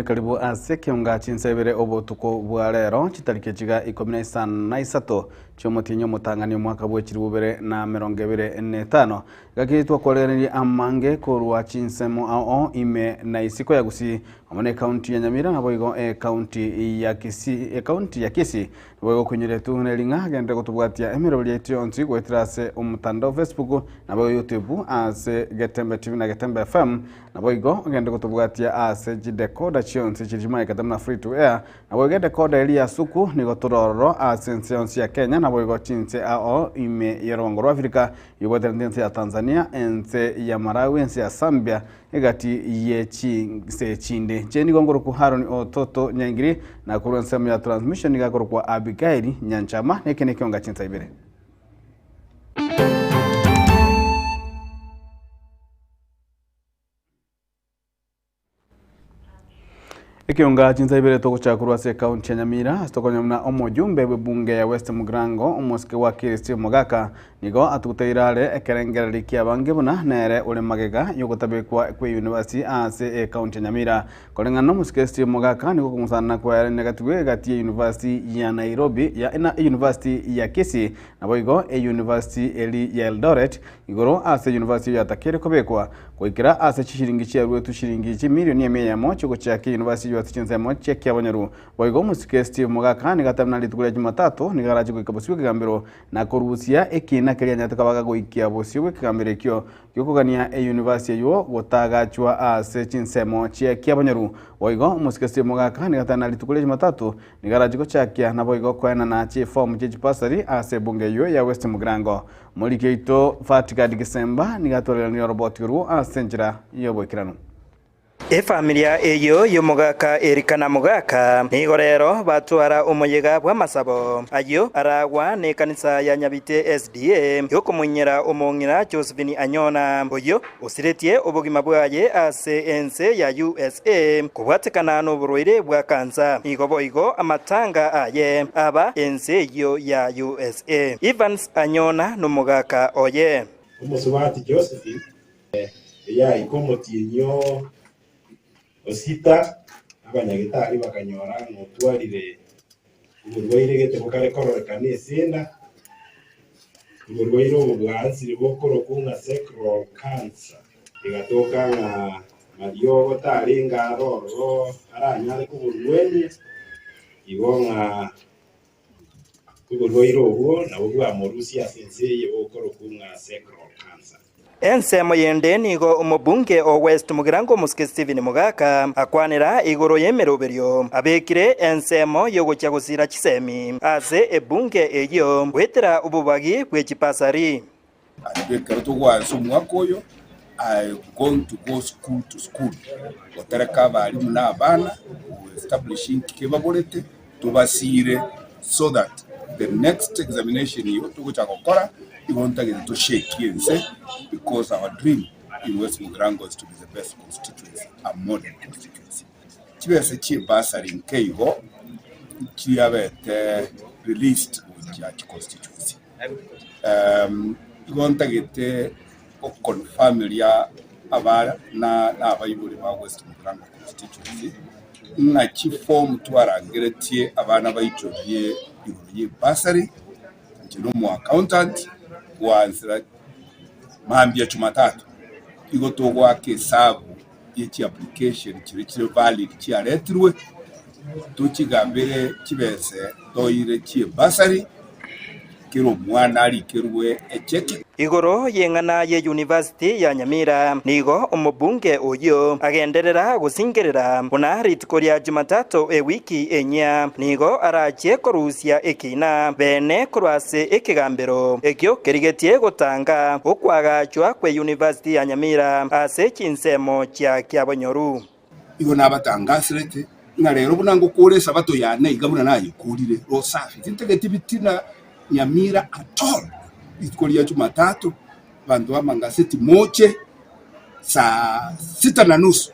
Karibu ase ekeonga chinsa ibere obotuko bwa rero, chitariki chiga ikomi na isano na isato chi'omotienyi omotang'ani omwaka bwe chilifu bibere na emerongo ebere na etano. Gaki twakwareganirie amange korwa chinsemo ao ao ime na isiko ya Gusii amo na ekaunti ya Nyamira naboigo ekaunti ya Kisii ekaunti ya Kisii naboigo okoinyoria neri ng'a genderera gotobwatia emeroberi yaito yonsi goetera ase omotandao Facebook naboigo YouTube ase Getembe TV na Getembe FM Naboigo ogende gotobwatia ase chidecoder chionsi chiria chimaekete buna free to air, naboigo edecoder eria ya Suku nigo tore ororo ase ense yonsi ya Kenya naboigo chinse ao ime y'orogongo rwa Africa yobwateranete ense ya Tanzania, ense ya Malawi, ense ya Zambia egati ye chinse chinde. Inche nigo nkorokwa Haron Ototo Nyaingiri na korwa ensemo ya transmission nigo akorokwa Abigail Nyanchama na eke nekionga chinsa ibere. Ekionga chinsa ibere togochaka korwa ase ekaunti ya Nyamira ase tokonya buna omojumbe bw'ebunge ya West Mugirango omosike wa Kiri Mogaka nigo atuguteire are ekerengererio kiabange buna nere ore magega yogotabekwa kwe university ase ekaunti ya Nyamira. Koreng'ana na omosike Steve Mogaka nigo okong'usana kwaerenegetigwe egati ye university ya Nairobi ya na university ya Kisii naboigo e university eri ya Eldoret Igoro ase university eyatakeire kobekwa, goikera ase chishiringi chiaruetwe chiringi chimilioni emia eyemo chigochiaka university eywo ase chinsemo chia kiabonyoru. Boigo omosike Steve Mogaka nigo atebire buna rituko ria Jumatatu nigo arache goika bosio bw'ekegambero na korusia ekiina keria anyarete koba gagoikia bosio bw'ekegambero ekio giokogania eyunivasiti eywo gotagachwa ase chinsemo chia kiabonyoru. Boigo omosike Steve Mogaka nigo atebire buna rituko ria Jumatatu nigo arache gochakia naboigo koenana chifomu chie chipasari ase ebunge eywo ya West Mugirango. Omoriki oito Fatigad Gisemba nigo atwareranire oroboti orwo ase enchera y'oboikeranu. Efamilia eyio y'omogaka Elikana Mogaka nigo rero batwara omoyega bw'amasabo ayio aragwa n'ekanisa ya Nyabite SDA yokomoinyera omong'ina Josephine Anyona oyio osiretie obogima bwaye ase ense ya usa kobwatekana noborwaire bwa kansa. Nigo boigo amatanga aye aba ense eyio ya usa. Evans Anyona nomogaka oye. Omosubati Josephine eyaika omotienyi o sita, abanyagetari bakanyora ng'a otwarire oborwaire gete bokare kororekana esenda, oborwaire obo bwaansire bokorokwa ng'a sacral cancer. Egatoka ng'a mariogo tarenge are ororo aranyare koborwania, igo ng'a Oborwaire obwo nabwo bwamorusia ase ense eye bokorokwa ng'a sacral cancer. Ensemo yende nigo omobunge o West Mugirango Omosike Stephen Mogaka akwanera igoro y'emeroberio abekire ensemo y'ogochia gosira chisemi ase ebunge eyio goetera obobagi bwe chipasari. Naende ekero togoansa omwaka oyo, I going to go school to school, gotereka abalimu na abana, go establish inki kebaborete, tobasiire so that the next examination eywo togocha gokora, igo ntagete toshakie ense because our dream in West Mugirango is to be the best constituency, a model constituency. Chibesa chie bursary nke igo chiabete released gochia chiconstituency. Igo ntagete goconfirmeria abana na abaibori ba West Mugirango constituency ng'a chiform twarangeretie abana baichorie igoro ye bursary, inche na omo accountant goanzera mambia jumatatu igo togoaka esabu ye chiapplication chiria chire valid chiaretirwe, tochigambere chibese toire chie bursary, kera omwana arikerwe echeki. Igoro y'eng'ana ye University ya Nyamira, nigo omobunge oyio agenderera gosingerera buna rituko ria Jumatatu ewiki enyia nigo arachie korusia ekiina bene korwa ase ekegambero ekio kerigetie gotanga okoagachwa kwe University ya Nyamira ase chinsemo chia kiabonyoru. Igo nabatangaserete ng'a rero buna ngokora esabato yane iga buna nayekorire, rosafi, tintageti bitina Nyamira at all. Rituko ria Jumatatu abanto b'amangaseti moche saa sita na nusu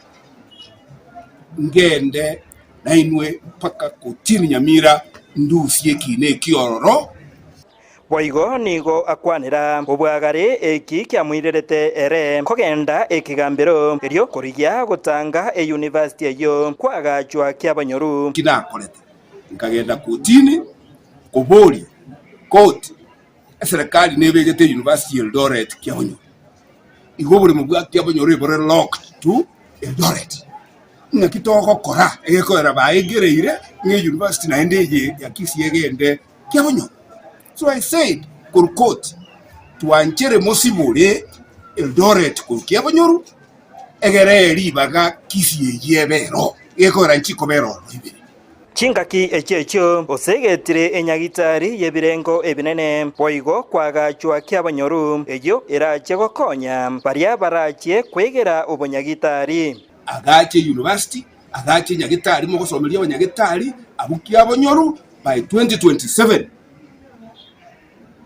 ngende nainwe mpaka kotini Nyamira ndusie ekiina ekio ororo. Boigo nigo akwanera obwagare eki kiamoirerete ere kogenda ekegambero, erio korigia gotanga eyunivasiti eyio kwagachwa kiabanyoru. Nki nakorete? Nkagenda kotini koboria koti, eserekari nebegete eyunivasiti ya Eldoret kiabanyoro. Igo oboremo bwa kiabanyoro ebore locked to Eldoret. Ng'aki togokora egekoera baegereire ng'a eyunivasiti naende eye ya Kisii egende kiabanyoro. So I said korwa koti, twanchere mosibore Eldoret korwa kiabanyoro egere ribaga Kisii eyio ebe ero, gekoera nchikobera ororo ibere. Chingaki echio echio osegetire enyagitari y'ebirengo ebinene, boigo kwagachwa ki'abanyoru, eyio erache gokonya baria barachie kwegera obonyagitari. Agache university, agache nyagitari mogosomeria abanyagitari abwo kiabonyoru by 2027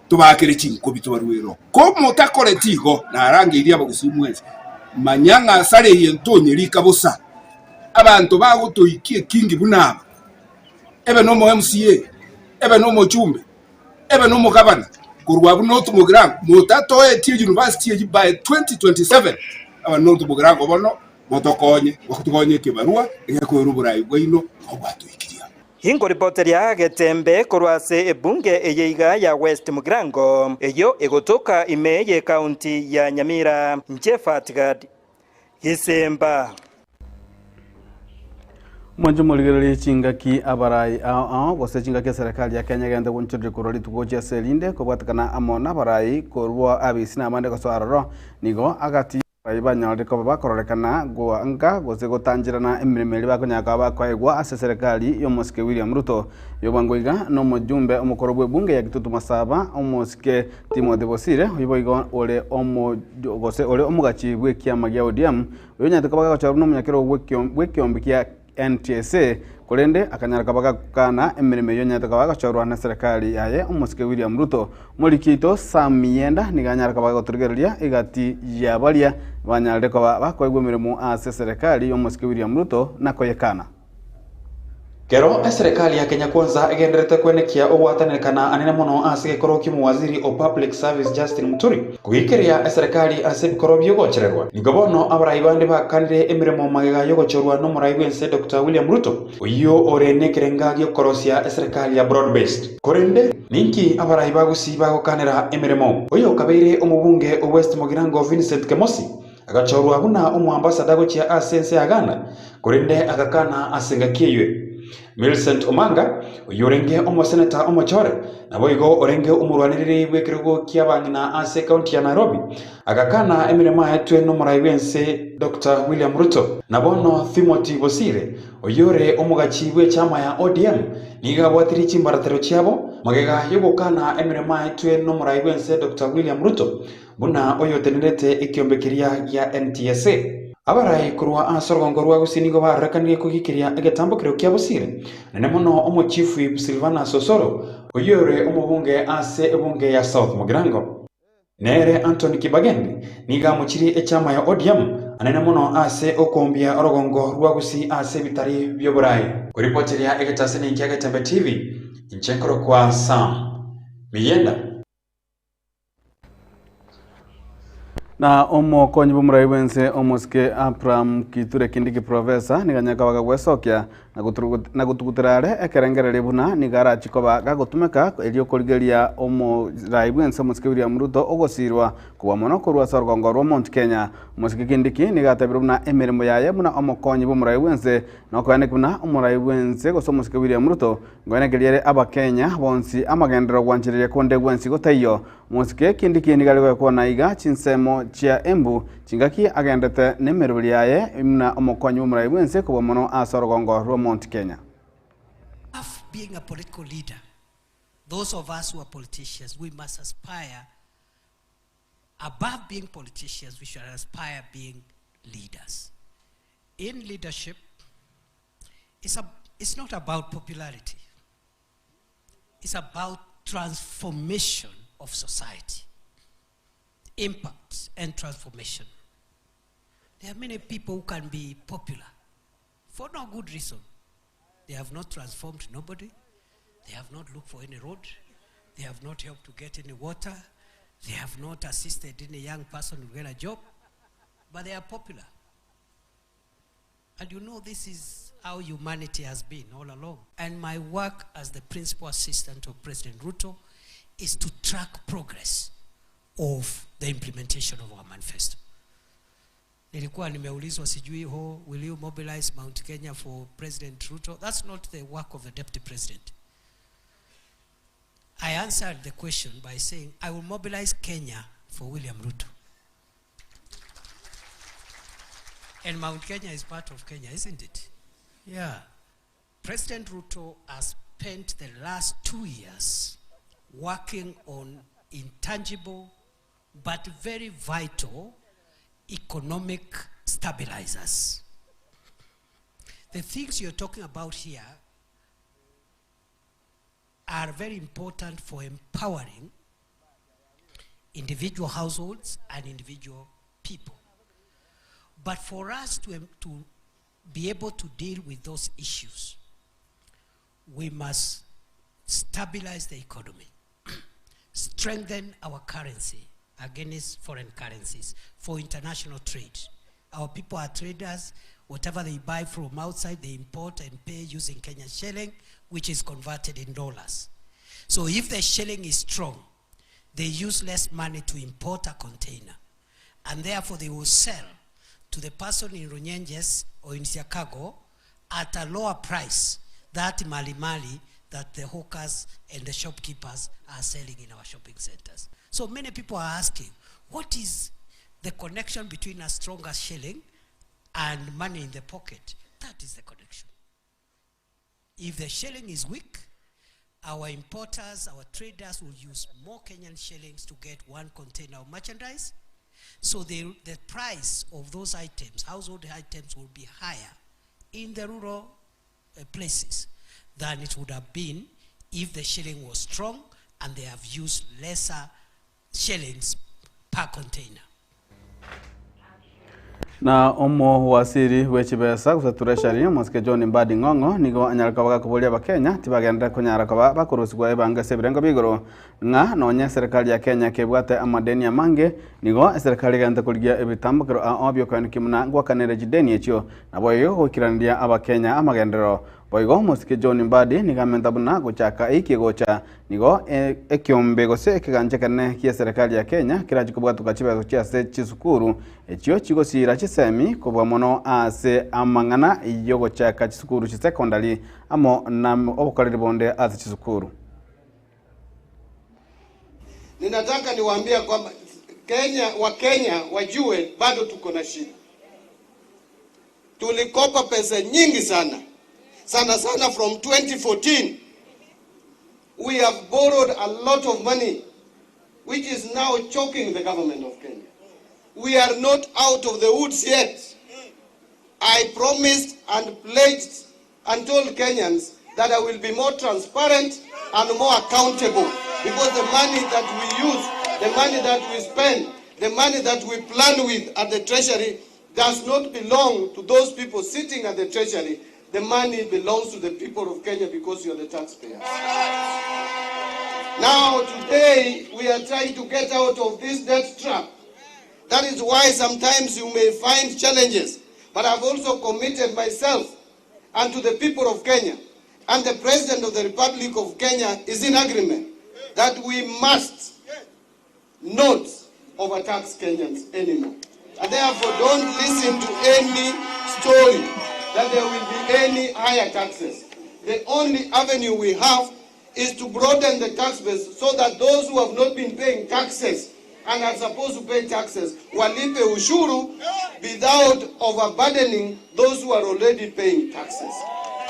tobakere chinkobi tobaruere Ko motakoreti igo, narangeirie abagusii mwensi, manya ng'a asare eye ntonyerika bosa. Abanto bagotoikia ekingi buna aba, ebe nomo MCA, ebe nomochumbe, ebe nomogabana, korwa abwo North Mugirango, motatoetie university eyio by 2027, aba North Mugirango bono motokonye, gotokonye ekebarua egekoira oborai bwaino nigo bwatoikirie amo. Inkoripoteria getembe korwa ase ebunge eye iga ya West Mugirango, eyio egotoka ime y'ekaunti ya Nyamira. Inche Fatgad Gisemba. Mwanche morigererie chingaki abarai ao ao gose chingaki eserekari ya Kenya egente gonchoreria korwa rituko gochia ase erinde kobwatekana amo nabarai korwa abisi na abande gosoa aroro nigo agati Abarai banyorire koba bakororekana goanka gose gotancherana emeremo eria bakonyara koba bakoegwa ase eserekari y'omosike William Ruto. Oyobwango iga nomojumbe omokoro bw'ebunge ya Kitutu Masaba omosike Timothy Bosire oyio boigo ore omo gose ore omogachi bw'ekiama gia ODM oyonyarete koba gagochorwa buna omonyakerogo bw'ekiombe kia NTSA, korende akanyara koba gakokana emeremo eyio onyarete koba agochorwa neserekari yaye omosike William Ruto. Omoriki oito Sam Miyienda nigo anyare koba agotorigereria egati ya baria banyarire koba bakoegwa emeremo ase eserekari y'omosike William Ruto na koyekana. Kero eserekari ya Kenya Kwanza egendererete kwenekia ogwatananekana anene mono ase egekoro ki'omowaziri o Public Service Justin Muturi kogeikeria eserekari ase ebikoro bi'ogochererwa, nigo bono abarai bande bakanire emeremo magega y'ogochorwa n'omorai bw'ense Doctor William Ruto, oyio ore nekerenga gi'okorosia eserekari ya broad based. Korende ninki abarai ba Gusii bagokanera emeremo? Oyo okabeire omobunge o West Mugirango Vincent Kemosi agachorwa buna omoambasada gochia ase ense ya Ghana, korende agakana ase engaki eyio. Millicent Omanga, oyio orenge omoseneta omochore, naboigo orenge omorwanereri bw'ekerogo ki'abang'ina ase ekaunti ya Nairobi, agakana emeremo aetwe nomorai bw'ense Doctor William Ruto. Na bono Timothy Bosire, oyio ore omogachi bw'echama ya ODM, nigo abwatirie chimbaratero chiabo magega y'ogokana emeremo aetwe nomorai bw'ense Doctor William Ruto, buna oyotenerete ekiombe keria gia NTSA. Abarai korwa ase orogongo rwa Gusii nigo barorekanire kogikiria egetambokero kia Bosire, naende mono omochief Silvanus Osoro, oyio ore omobunge ase ebunge ya South Mugirango. Nere Anthony Kibagendi nigo amochirie echama ya ODM anene mono ase okoombia orogongo rwa Gusii ase ebitari bi'oborai. Koripoteria egetaseni kia Getembe TV, inche nkorokwa Sam Miyenda. Na omokonyi bw'omorai bw'ense omosike Abraham Kithure Kindiki Professor nigo anyare koba gagwesokia na gotugutera are ekerengererio buna nigo arachie koba gagotumeka erio korigeria omorai bw'ense omosike William Ruto ogosirwa kobua mono korwa ase orogongo rwa Mount Kenya. Omosike Kindiki nigo atebire buna emeremo yaye buna omokonyi bw'omorai bw'ense nokoenekia buna omorai bw'ense gose omosike William Ruto Ngoenekeria ere Abakenya bonsi amagenderero gwanchereria konde gwensi gotaiyo. Mosike Kindiki nigo are goekwana iga chinsemo chia Embu chingaki agendete nemeroberi yaye buna omokonyi bw'omorai bwense kobua mono ase orogongo rwa Mount Kenya. Of being a political leader, those of us who are politicians, we must aspire above being politicians, we should aspire being leaders. In leadership, it's, a, it's not about popularity. It's about transformation of society, impact and transformation. There are many people who can be popular for no good reason. They have not transformed nobody. They have not looked for any road. They have not helped to get any water. They have not assisted any young person to get a job. But they are popular. And you know, this is how humanity has been all along. And my work as the principal assistant of President Ruto is to track progress of the implementation of our manifesto. Nilikuwa nimeulizwa sijui ho, will you mobilize Mount Kenya for President Ruto? That's not the work of the deputy president. I answered the question by saying I will mobilize Kenya for William Ruto. And Mount Kenya is part of Kenya, isn't it? Yeah. President Ruto has spent the last 2 years working on intangible but very vital economic stabilizers. The things you're talking about here are very important for empowering individual households and individual people. But for us to be able to deal with those issues, we must stabilize the economy, strengthen our currency against foreign currencies for international trade. Our people are traders. Whatever they buy from outside, they import and pay using Kenyan shilling, which is converted in dollars. So if the shilling is strong, they use less money to import a container. And therefore they will sell to the person in Runyenjes or in Chicago at a lower price that mali mali that the hawkers and the shopkeepers are selling in our shopping centers. So many people are asking, what is the connection between a stronger shilling and money in the pocket? That is the connection. If the shilling is weak, our importers, our traders will use more Kenyan shillings to get one container of merchandise. So the price of those items, household items, will be higher in the rural places than it would have been if the shilling was strong and they have used lesser shillings per container. Na omo wasiri bwechibesa gose treasury omosike John Mbadi Ng'ong'o nigo anyareka bagakoboria abakenya tibagendera konyara koba bakorusigwa ebanga ase ebirengo bigoro ng'a nonya eserikali ya Kenya kebwate amadeni amange nigo eserikali egente korigia ebitambukero ao biokoenekia muna ngwakanere chideni echio nabo igo goikiraniria abakenya amagenderero. Boigo omosike John Mbadi nigo amenta buna gochaka eiki gocha nigo ekiombe gose ekigancha kene kia serikali ya Kenya kirachi kobwatuka chibesa chiase chisukuru echio chigosira chisemi kobwa mono ase amang'ana yogochaka chisukuru chisekondari amo na obokoreri bonde ase chisukuru. Ninataka niwaambie kwamba Kenya, Wakenya wajue bado tuko na shida. Tulikopa pesa nyingi sana sana sana from 2014. We have borrowed a lot of money, which is now choking the government of Kenya. We are not out of the woods yet. I promised and pledged and told Kenyans that I will be more transparent and more accountable, because the money that we use, the money that we spend, the money that we plan with at the Treasury does not belong to those people sitting at the Treasury. The money belongs to the people of Kenya, because you are the taxpayers. Now, today, we are trying to get out of this debt trap. That is why sometimes you may find challenges. But I've also committed myself and to the people of Kenya, and the President of the Republic of Kenya is in agreement that we must not overtax Kenyans anymore. And therefore, don't listen to any story that there will be any higher taxes. The only avenue we have is to broaden the tax base so that those who have not been paying taxes and are supposed to pay taxes walipe ushuru without overburdening those who are already paying taxes.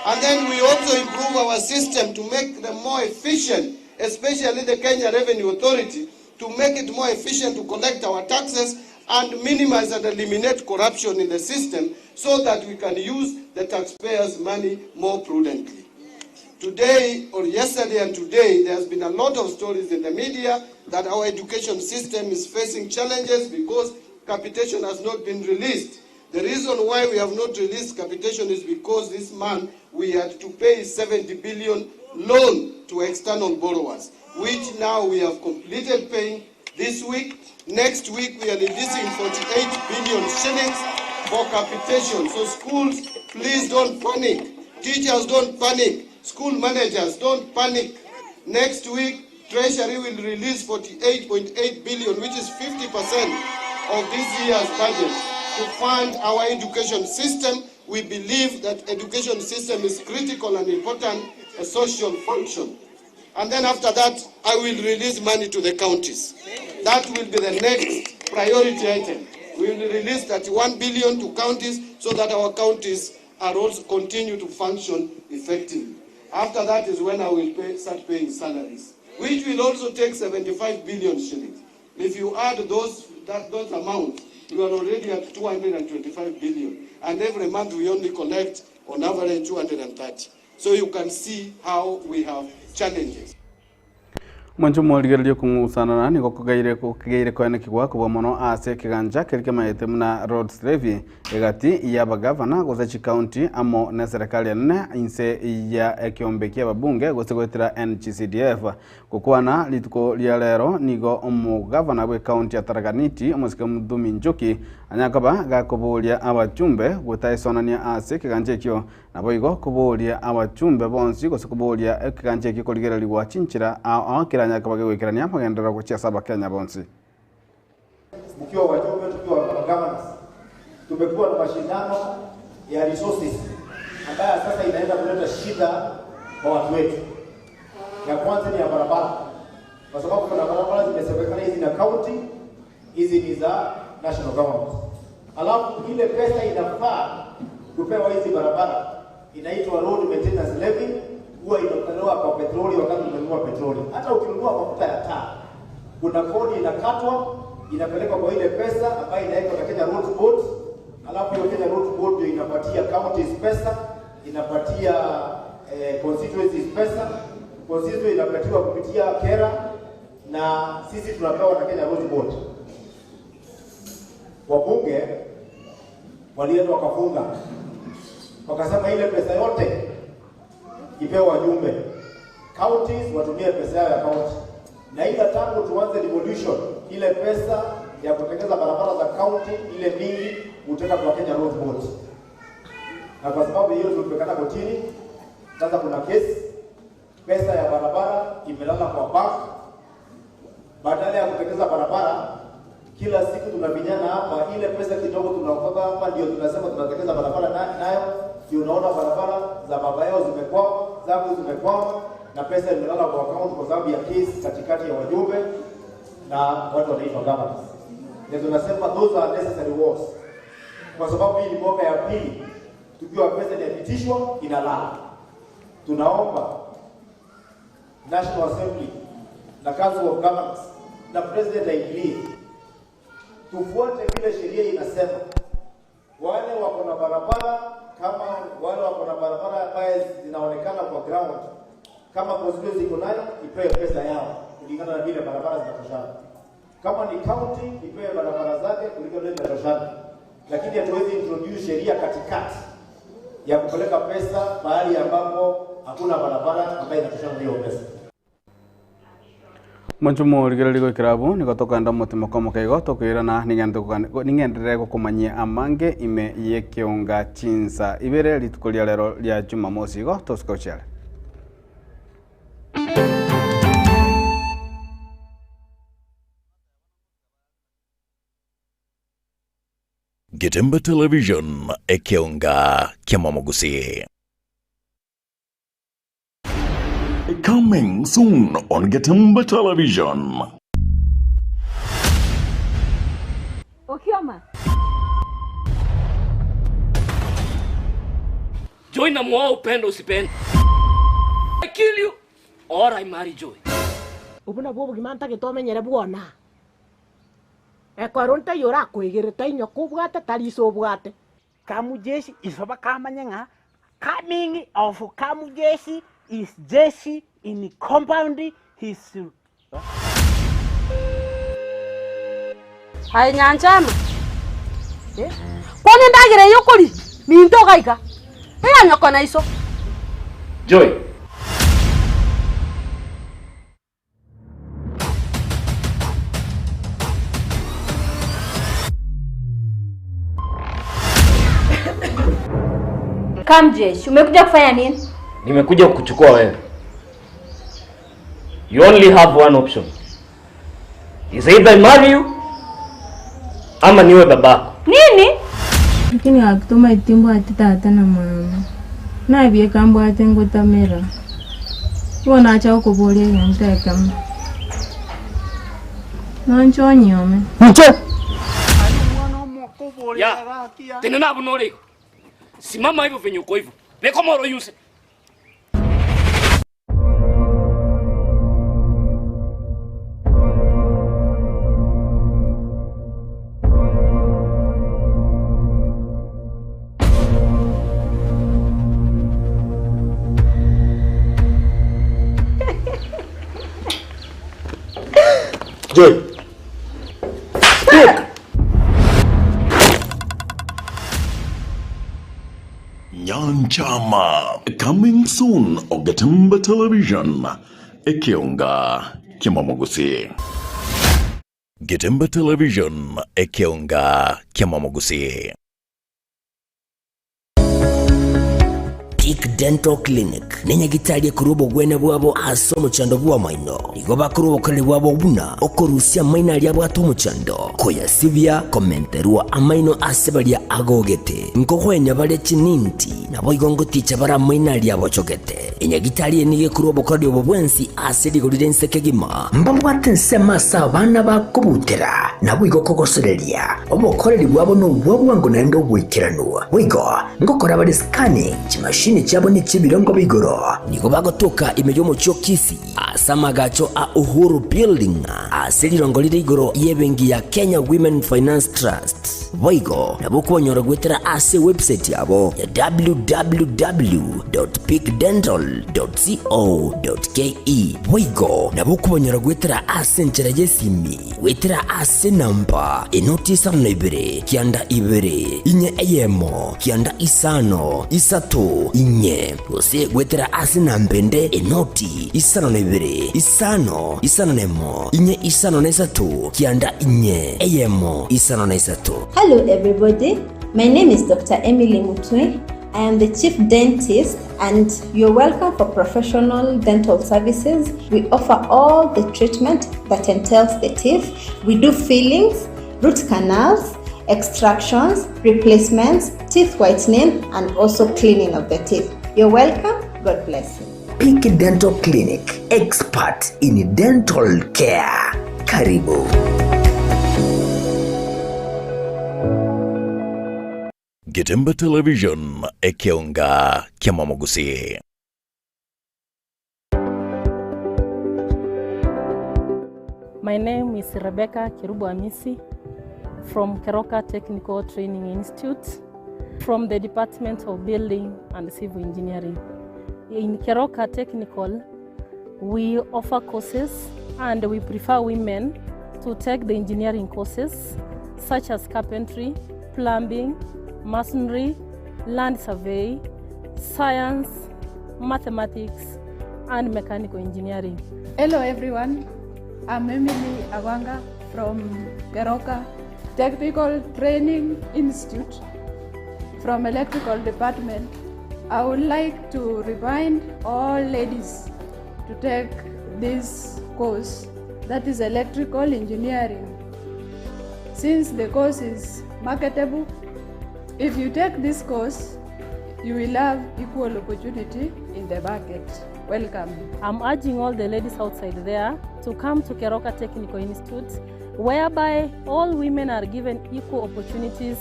And then we also improve our system to make them more efficient, especially the Kenya Revenue Authority, to make it more efficient to collect our taxes and minimize and eliminate corruption in the system so that we can use the taxpayers' money more prudently. Today, or yesterday and today, there has been a lot of stories in the media that our education system is facing challenges because capitation has not been released. The reason why we have not released capitation is because this man, we had to pay 70 billion loan. to external borrowers, which now we have completed paying this week. Next week we are releasing 48 billion shillings for capitation. So schools, please don't panic. Teachers don't panic. School managers don't panic. Next week Treasury will release 48.8 billion, which is 50% of this year's budget, to fund our education system. We believe that education system is critical and important, a social function. And then after that, I will release money to the counties. That will be the next priority item. We will release 31 billion to counties so that our counties are also continue to function effectively. After that is when I will pay, start paying salaries, which will also take 75 billion shillings. If you add those, that, those amounts, you are already at 225 billion. And every month we only collect on average 230. So you can see how we have challenges. Omonche omorigereria okong'usanana nigo kogeire kogeire koenekigwa kobua mono ase ekegancha keria kemaete buna Roads Levy egati y'abagavana gose chikaunti amo neserekari enene inse ya ekeombe kia ababunge gose goetera NGCDF. Gokwana rituko ria rero nigo omogavana bw'ekaunti ya Tharaka Nithi omosike Mudhumi Njuki anyakoba gakoboria abachumbe gotaesonania ase ekegancha ekio Naboigo koboria abachumbe bonsi, gose koboria ekegancha ekio korigererigwa chinchera ao ao keranyare koba kegoikerania amagenderero gochia ase Abakenya bonsi. Mkiwa wajumbe, tukiwa governors, tumekuwa na mashindano ya resources ambayo sasa inaenda kuleta shida kwa watu wetu. Ya kwanza ni ya barabara, kwa sababu kuna barabara zimesemekana hizi na county, hizi ni za national government. Alafu ile pesa inafaa kupewa hizi barabara inaitwa road maintenance levy, huwa inatolewa kwa petroli wakati unanunua petroli. Hata ukinunua mafuta ya taa, kuna kodi inakatwa inapelekwa kwa ile pesa ambayo inawekwa na Kenya Road Board, alafu hiyo Kenya Road Board ndio inapatia counties pesa, inapatia eh, constituencies pesa, constituency inapatiwa kupitia KERA na sisi tunapewa na Kenya Road Board. Wabunge walienda wakafunga, wakasema ile pesa yote ipewe wajumbe, counties watumie pesa yao ya county. Na ila tangu tuanze devolution, ile pesa ya kutengeneza barabara za county ile mingi huteka kwa Kenya Road Board, na kwa sababu hiyo tulipekana kotini. Sasa kuna kesi, pesa ya barabara imelala kwa bank badala ya kutengeneza barabara kila siku tunavinyana hapa, ile pesa kidogo tunaokota hapa ndio tunasema tunatengeneza barabara na, nayo ndio unaona barabara za baba yao zimekwama, zangu zimekwama, na pesa imelala kwa account kwa sababu ya kesi katikati ya wajumbe na watu wanaitwa governors. Ndio tunasema those are necessary wars, kwa sababu hii ni mwaka ya pili tukiwa pesa inapitishwa inalala. Tunaomba National Assembly na Council of Governors na President aingilie, tufuate vile sheria inasema. Wale wako na barabara kama wale wako na barabara ambaye zinaonekana kwa ground, kama constituency iko nayo ipewe pesa yao kulingana na vile barabara zinatoshana. Kama ni county ipewe barabara zake kulingana na vile zinatoshana, lakini hatuwezi introduce sheria katikati ya kupeleka pesa mahali ambapo hakuna barabara ambayo inatoshana na hiyo pesa. Omonche omorigereria goikera abwo nigo tokogenda omotimo komoka igo tokoirana ning'enderere gokomanyia amange ime y'ekeonga chinsa ibere rituko ria rero ria Jumamosi igo tosuke gochiare. Getembe Television, ekeonga kiamamogusii. Coming soon on Getembe Television. Okioma. Joy namuoa upendo usipende. I kill you or I marry Joy. Obwo nabwo obogima ntagete omenyere bwona. Ekero ntaiyo orakoegere tainywa kobwate tari iso obwate. Kamujeshi iso bakamanye ng'a coming of Kamujeshi is jeshi in compound his Aye Nyanchama, eh, bono endagera eye okoria ninto iga iga, eya nyoko na iso. Joy. Kamjesh, umekuja kufanya nini? Nimekuja kukuchukua wewe. You only have one option. Is either I marry you ama niwe babako. Nini? Lakini akutuma timbwati tata na mama nabieka mbwate ngutamera igo nacha gokoboria egento ekemo nonche onyome. Nche. Ya. Tena nabo norego. Simama hivyo venye uko hivyo. Leko moro yuse. Joy. Nyanchama coming soon Ogetemba Television Ekeonga Kimamogusi. Getemba Television Ekeonga Kimamogusi. Peak Dental Clinic nenyagitari ekorwa obogwene bwabo ase omochando bw'amaino. Igo bakorwa obokoreri bwabo buna okorusia amaino aria abwate omochando, koyasibia, komenterwa amaino ase baria agogete, nkogwenia bare chininti, naboigo ngoticha bare amaino aria abochogete. Enyagitari eye nigo ekorwa obokoreri obo bwensi ase rigori ri'ense kegima. Mbabwate ensemo ase abana bakobutera, naboigo kogosoreria. Obokoreri bwabo nobwa bwango naende oboikeranu. Boigo ngokora bare scanning, chimashini chiabo nechi'ebirengo bia igoro. Nigo bagotoka ime y'omochie o Kisii ase amagacho a Uhuru Building ase rirongo rire igoro y'ebenki ya Kenya Women Finance Trust. Boigo nabo okobanyora goetera ase ewebsite yabo ya www.peakdental.co.ke. Boigo nabo okobanyora goetera ase enchera y'esimi goetera ase enamba enoti isano na ibere kianda ibere inye eyemo kianda isano isato inye gose goetera ase enamba ende enoti isano na ibere isano isano na emo inye isano na isato kianda inye eyemo isano na isato. Hello everybody, my name is Dr. Emily Mutwe. I am the chief dentist and you're welcome for professional dental services. We offer all the treatment that entails the teeth. We do fillings, root canals, extractions, replacements, teeth whitening and also cleaning of the teeth. You're welcome. God bless you. Peak Dental Clinic, expert in dental care. Karibu. Getemba Television Ekeonga Kiamamogusi. My name is Rebecca Kerubo Amisi from Keroka Technical Training Institute from the Department of Building and Civil Engineering. In Keroka Technical, we offer courses and we prefer women to take the engineering courses such as carpentry, plumbing, masonry, land survey, science, mathematics, and mechanical engineering. Hello everyone, I'm Emily Awanga from Keroka Technical Training Institute from Electrical Department. I would like to remind all ladies to take this course, that is electrical engineering. Since the course is marketable, if you take this course, you will have equal opportunity in the market. Welcome. I'm urging all the ladies outside there to come to Keroka Technical Institute, whereby all women are given equal opportunities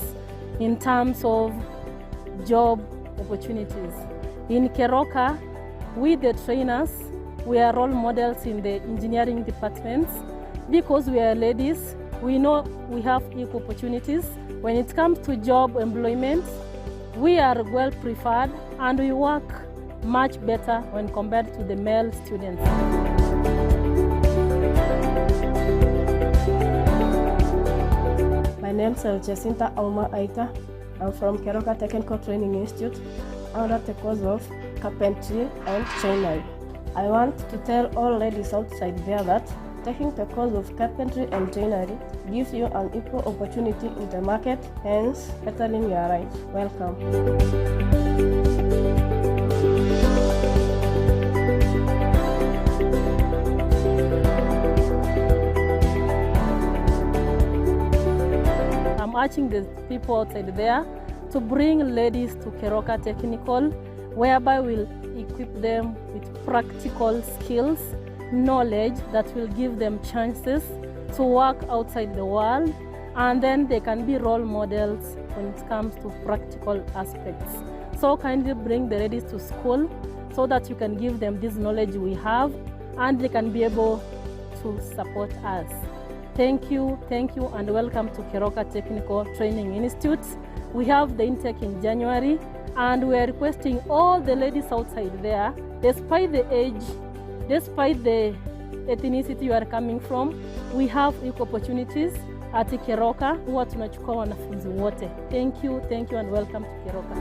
in terms of job opportunities. In Keroka, we the trainers, we are role models in the engineering departments. Because we are ladies, we know we have equal opportunities. When it comes to job employment, we are well preferred and we work much better when compared to the male students. My name is Jacinta Auma Aita. I'm from Keroka Technical Training Institute under the course of carpentry and joinery. I want to tell all ladies outside there that taking the course of carpentry and joinery gives you an equal opportunity in the market, hence bettering your life. Welcome. I'm urging the people outside there to bring ladies to Keroka Technical, whereby we'll equip them with practical skills, knowledge that will give them chances to work outside the world, and then they can be role models when it comes to practical aspects. So kindly bring the ladies to school so that you can give them this knowledge we have and they can be able to support us. Thank you, thank you, and welcome to Keroka Technical Training Institute. We have the intake in January, and we are requesting all the ladies outside there, despite the age, despite the ethnicity you are coming from, we have equal opportunities at Keroka. Huwa tunachukua wanafunzi wote. Thank you, thank you, and welcome to Keroka.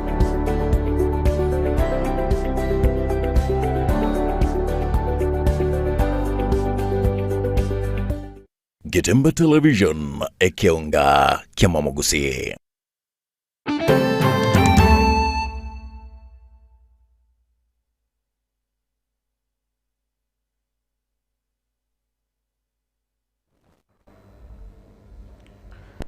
Getemba Television, ekeonga kiamamogusi.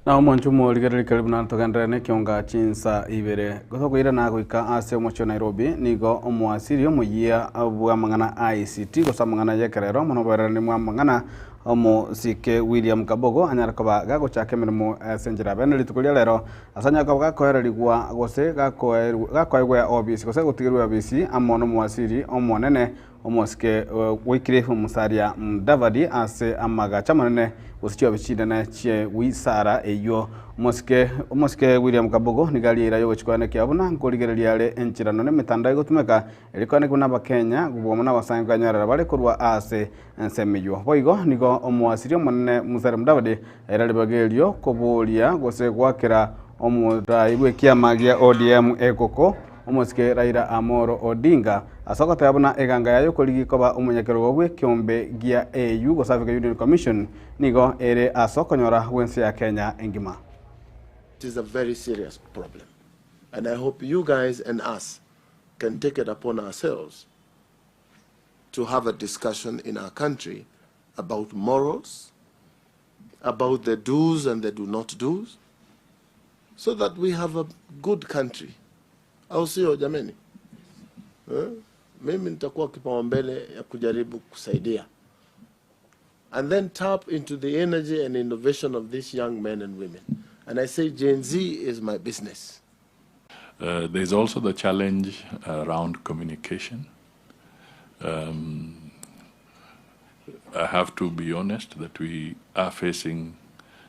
Na omwancho omorigereria karibu na togenderere na ekionga chinsa ibere gotokoirana goika ase omochie o Nairobi nigo omoasiri omoyia bwa amang'ana a ICT gose amang'ana ya ekerero mono oboererani bwa amang'ana omosike William Kabogo anyare koba gagochaka emeremo ase enchera bene rituko ria rero ase anyare koba gakoererigwa gose gakoegwa obisi gose gotigerwa obisi amo na omoasiri omonene omosike Wycliffe Musalia Mudavadi ase amagacho amanene gose chiobi chinene chie wisara eywo omosike omosike William Kabogo niga riera yogochikwana ekiabo buna nkorigereria are enchera nonye emetandao egotumeka erikwane buna abakenya bwomo na abasae nkanyorera bare korwa ase ensemo eywo. Boigo nigo omoasiri omonene Musalia Mudavadi aira ribaga erio koboria gose goakera omorai bwa ekiama gia ODM ekoko omosike Raila Amolo Odinga ase ogoteba buna eganga yaye okorigi koba omonyakerogo bwa ekiombe gia AU gose Africa Union Commission nigo ere ase okonyora bwa ense ya Kenya engima. It is a very serious problem and I hope you guys and us can take it upon ourselves to have a discussion in our country about morals, about the do's and the do not do's, so that we have a good country. Au sio jameni? Eh? Mimi nitakuwa kipaumbele ya kujaribu kusaidia. And then tap into the energy and innovation of these young men and women. And I say Gen Z is my business. There's also the challenge around communication. I have to be honest that we are facing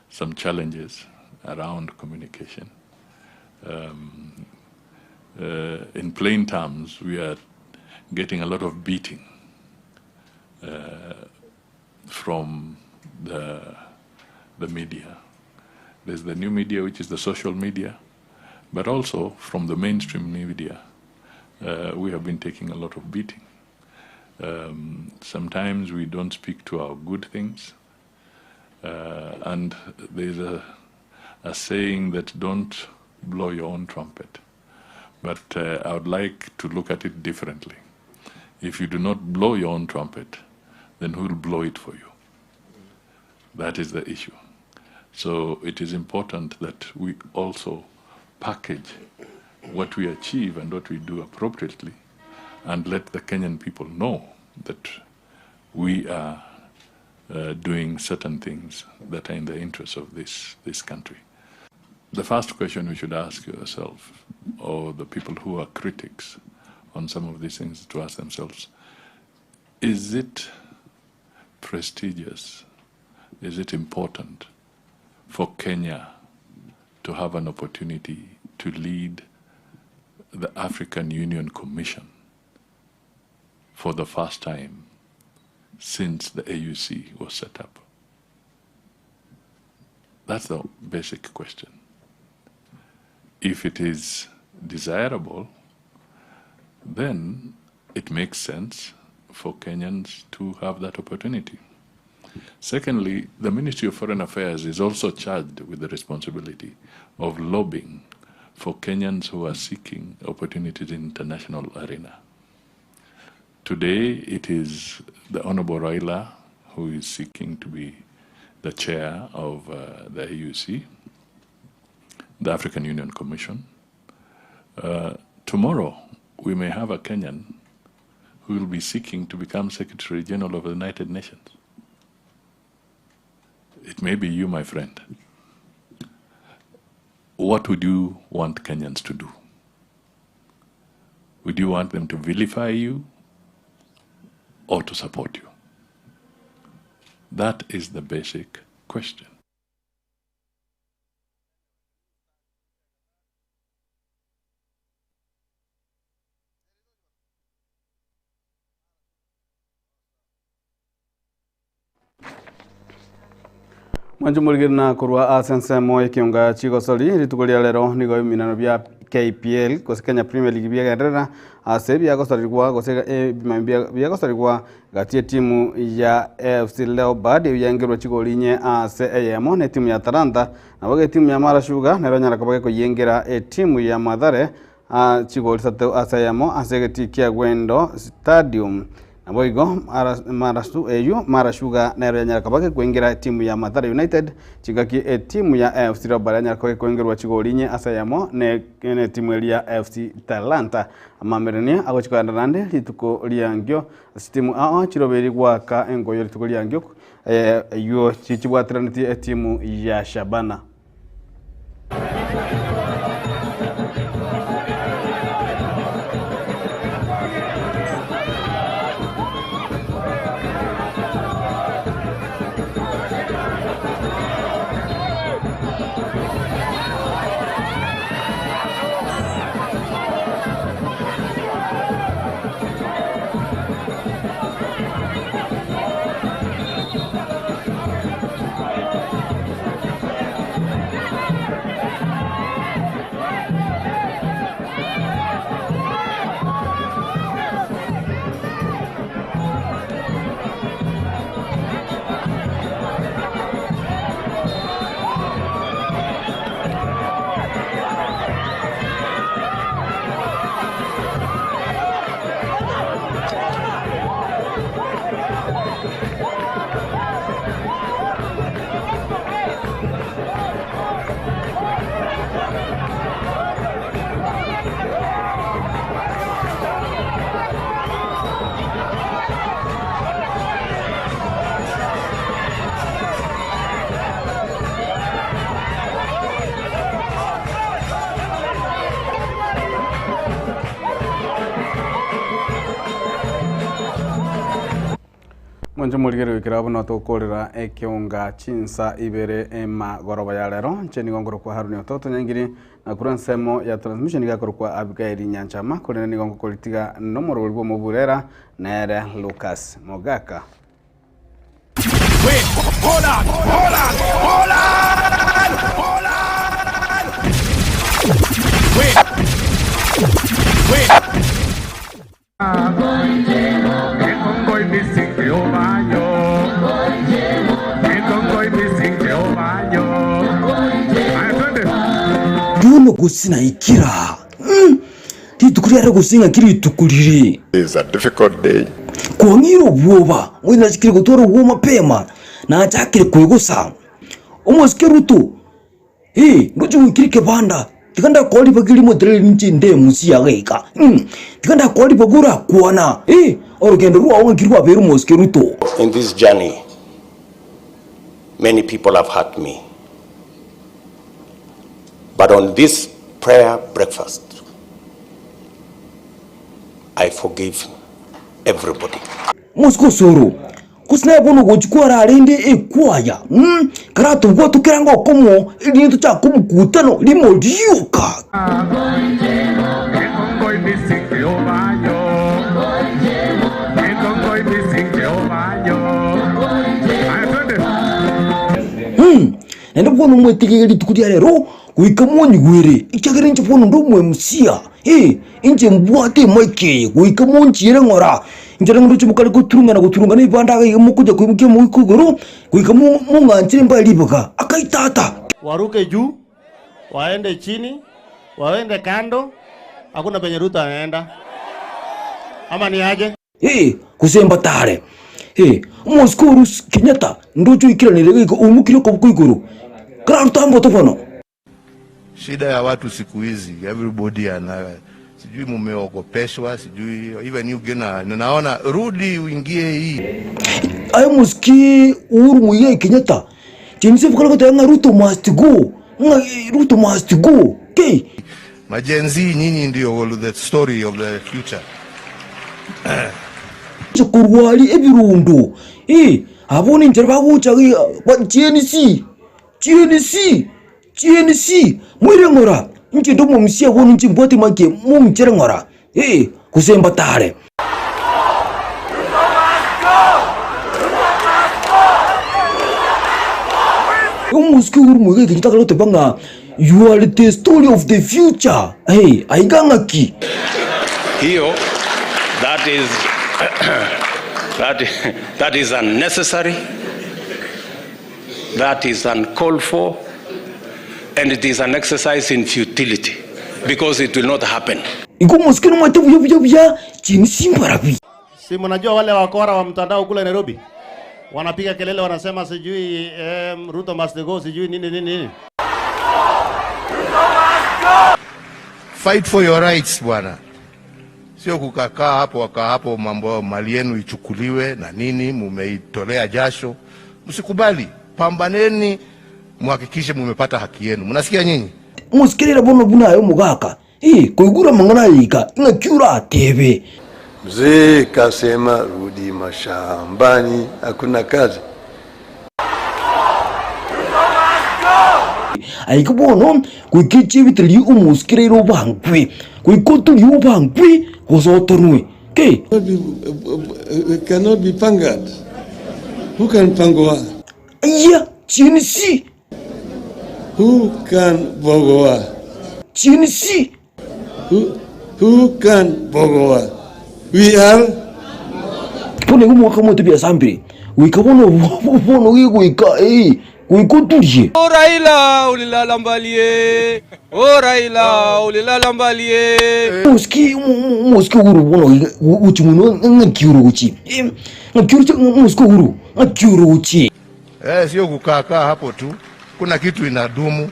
some challenges around communication. In plain terms, we are getting a lot of beating from the media. There's the new media, which is the social media, but also from the mainstream media, we have been taking a lot of beating. Sometimes we don't speak to our good things, and there's a saying that don't blow your own trumpet. But I would like to look at it differently. If you do not blow your own trumpet, then who will blow it for you? That is the issue. So it is important that we also package what we achieve and what we do appropriately and let the Kenyan people know that we are doing certain things that are in the interest of this country. The first question we should ask yourself, or the people who are critics on some of these things, to ask themselves, is it prestigious, is it important for Kenya to have an opportunity to lead the African Union Commission for the first time since the AUC was set up? That's the basic question. If it is desirable, then it makes sense for Kenyans to have that opportunity. Secondly, the Ministry of Foreign Affairs is also charged with the responsibility of lobbying for Kenyans who are seeking opportunities in international arena. Today, it is the Honorable Raila who is seeking to be the chair of uh, the AUC, the African Union Commission. Uh, tomorrow, we may have a Kenyan who will be seeking to become Secretary General of the United Nations. It may be you, my friend. What would you want Kenyans to do? Would you want them to vilify you or to support you? That is the basic question. Mwancho morigeri na korwa ase ensemo ekionga chigosori rituko ria rero nigo ebiminano bia KPL gose Kenya Premier League biagenderera ase biagosorigwa gose ebimami biagosorigwa gati etimu ya AFC Leopard ebiyengerwa chigori inye ase eyemo na etimu ya Talanta nabo etimu ya Mara Sugar nero nyara koba gekoyengera etimu ya Mathare chigori isato ase eyemo ase egetii kia Gwendo Stadium. Nabo igo marasu eyu Mara Sugar nero yanyara koba gekoengera etimu ya Mathare United chingaki etimu ya AFC Leopards yanyara koba gekoengerwa chigori inye ase eyemo ne etimu eria ya AFC Talanta. Amamerania agochikoenda naende rituko riangio ase chitimu ao chiroberi goaka engoyo rituko riangio eywo chichibwateranetie etimu ya Shabana. Mwancho morigere goikera abwo notokorera ekionga chinsa ibere emagoroba ya rero nche nigo ngorokwa Haruni Ototo Nyangiri na kura ensemo ya transmission iga korokwa Abigail Nyanchama korende nigo ngokoritiga nomorobori bwa omoburera nere Lucas Mogaka. Wait, hold on, hold on, hold on, hold on. Wait, wait. Bono gose naikira rituko riare gose ng'aki rituko rire. Is a difficult day. Kwang'eire obwoba, moino nachakire gotwara obwoba mapema, nachakire kwegosa. Omosike Ruto, eh, ndoche goikera ekebanda, tiga ndakoa ribaga erimo ritarari inche inde emusi yago iga, tiga ndakoa ribaga orakwana, eh, orogendo rwao ng'aki rwabeire omosike Ruto. In this journey, many people have hurt me. But on this prayer breakfast, I forgive everybody. Omosike osoro, gose naye bono ogochia kwarara rende ekwaya, karatobwate okerango okomo, erinde tochake omokutano rimo rioka. Naende bono mwetigere rituko ria rero goika monyigwere, ekiagera inche bono nde omoemusia, ee, inche mbwate emic eye goika monchiere ng'ora. Inche rero ndoche mokare goturungana goturungana ebibanda iga iga mokonya koimokia omoika igoro, goika mo mong'anchire mbae ribaga. Akai tata! Waruke juu, waende chini, Waende kando, hakuna penye Ruto anaenda. Ama ni aje? Ee, gose mbatare. Ee, omosike o Rusi Kenyatta ndoche oikeranire goika oimokire okoboko igoro, kararute amboto bono. Shida ya watu siku hizi everybody ana sijui mumeogopeshwa, sijui even you gena, naona rudi uingie hii Aye omosike Uhuru Muigai Kenyatta, chinse bokare goteba ng'a Ruto must go, ng'a Ruto must go, kei. Ma-Gen Z nyinyi ndio the story of the future. Inche korwa aria ebirundo, ee, abwo ninchera bagocha Gen Z, Gen Z, Gen Z, moire ng'ora, inche inde omomisia bono inche mbwate make, monchere ng'ora, ee, gose mbatare. Omosike oyo ore moiga ekenyoro takare goteba ng'a you are the story of the future, ee, aiga ng'aki? Hiyo that is that, that is unnecessary that is uncalled for and it is an exercise in futility because it will not happen. Igo omosike nomanyete buya buya buya chinsi mbarabi. Si mnajua wale wakora wa mtandao kule Nairobi wanapiga kelele, wanasema sijui Ruto must go, sijui nini nini nini. Fight for your rights bwana, sio kukakaa hapo wakaa hapo, mambo mali yenu ichukuliwe na nini, mumeitolea jasho. Msikubali, pambaneni, muhakikishe mumepata haki yenu. Mnasikia nyinyi? Mosikerere bono buna aye omogaka, ee, koigure amang'ana aya iga, ng'aki oratebe? Mzee kasema rudi mashambani, hakuna kazi. Aye bono goika echiebitirio omosikereire obangwe, goika oturie obangwe gose otonwe. Ki? Cannot be pangaed. Who can pangoa? Ayia, chinsi. Who can bogoa? Chinsi. Who, who can bogoa? We are Bono igo omwaka omote biasambire, goika bono bono gegoika eh, goika oturie. O Raila ulilala mbali ye. O Raila ulilala mbali ye. Omosike omosike Uhuru bono iga gochi mono ng'aki oroche ng'aki oroche omosike Uhuru ng'aki oroche. Eh, sio kukaa kaa hapo tu, kuna kitu inadumu.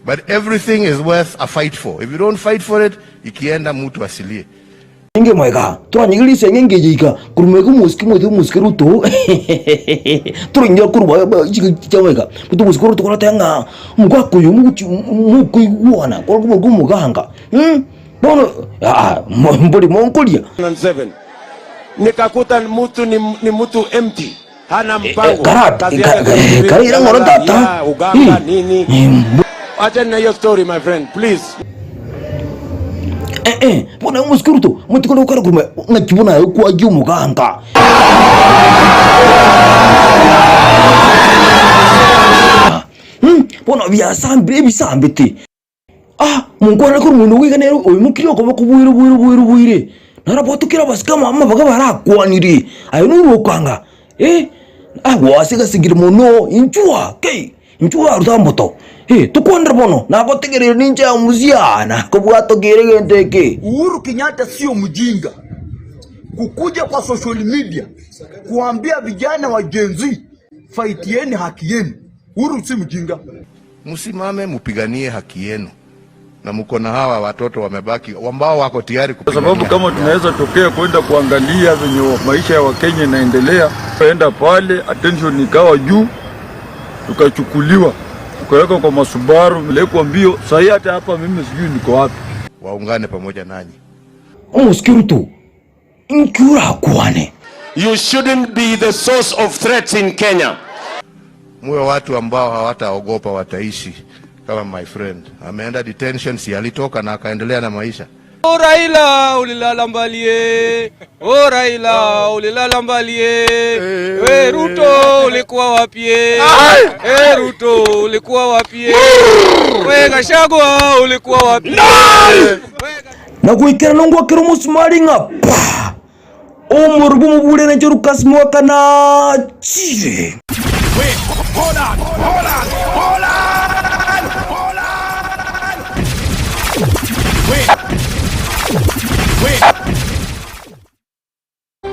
But everything is worth a fight for. If you don't fight for it, ikienda mtu asilie. Inge mwega, toranyige risenge enke eye iga, korwa mwega omosike moite omosike Ruto, toronyore korwa chia mwega, moite omosike Ruto koroteba ng'a omogaka oyo mogochi mokoigwana korwa omoganga bono aa mbori monkoria. 2007 nikakuta mtu ni mtu empty hana mpango Karate, kazi yake ni karaira ng'oro tata. ya, uganga nini achana na hiyo story my friend please Eh, eh, bono omosike Ruto, motikore gokora korwa ng'aki buna aye kwagia omoganga. Bono biasambire ebisambete. Ah, monkwanere korwa omoino goika nere oimokirie okoboko bwaire bwaire bwaire bwaire, narabwatokire abasike amo amabaga barakwanire, aye norokanga eh, ah gwasegasegire mono inchuo kei, inchuo aruta amboto eh, tokwanere bono nagotegereire ninche amusia nakobwatokeire egento eke. Uhuru Kenyatta sio mjinga kukuja kwa social media kuambia vijana wa Gen Z faitieni haki yenu. Uhuru si mjinga. Msimame mupiganie haki yenu, na mko na hawa watoto wamebaki ambao wako tayari Kwa sababu kupigania kama haki yao. tunaweza tokea kwenda kuangalia venye maisha ya Wakenya inaendelea, enda pale attention ikawa juu, tukachukuliwa tukawekwa kwa masubaru, pelekwa mbio. Sahii hata hapa mimi sijui niko wapi. Waungane pamoja nanyi. Omosike Ruto, inki orakwane? You shouldn't be the source of threats in Kenya. Muwe watu ambao hawataogopa, wataishi kama my friend ameenda detention, si alitoka na akaendelea na maisha. O Raila ulilala mbali ye. O Raila ulilala mbali ye. We Ruto ulikuwa wapi ye? E Ruto ulikuwa wapi ye? We Gachagua ulikuwa wapi ye? Na goikerana ngwakera omosumari ng'a pa! Omorwo bw'omoburenenche Lucas Mwaka nachire. Wait, hold on.